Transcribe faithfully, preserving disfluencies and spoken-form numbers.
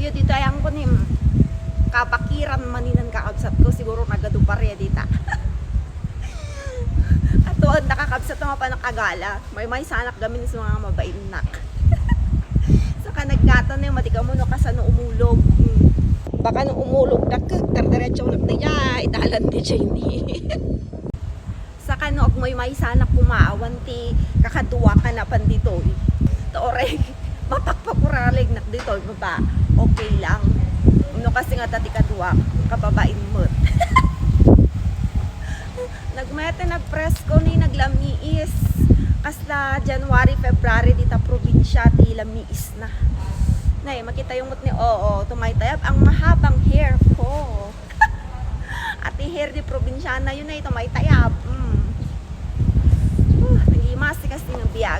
Yo, dita yan ko ni kabakiran maninan kakabsat ko, siguro nagadu paria dita. Atoan da kakabsat nga panakagala. Maymaysanak gamin sa mga mabainnak. Saka nagkatan na yung matikamo no kasano umulog. Hmm. Baka no umulog, dakek, tardiretso nak na ya, idalan di Jenny. Saka no agmaymaysanak kumaawan ti kakaduakan a pan ditoy. Toreg, mapakpakuraleg nak ditoy, baba. Okay lang. No kasi nga dati kaduak, kababain met. Nagmete, nagpresko ni, naglamiis. Kasla January, February, dita probinsya, ti lamiis na. Nay, makita yung met ni, oo, tumaytayab ang mahabang hair ko. Ati hair di probinsyana yun ay tumaytayab. Mm. Uh, nagimasi kasi ng biag.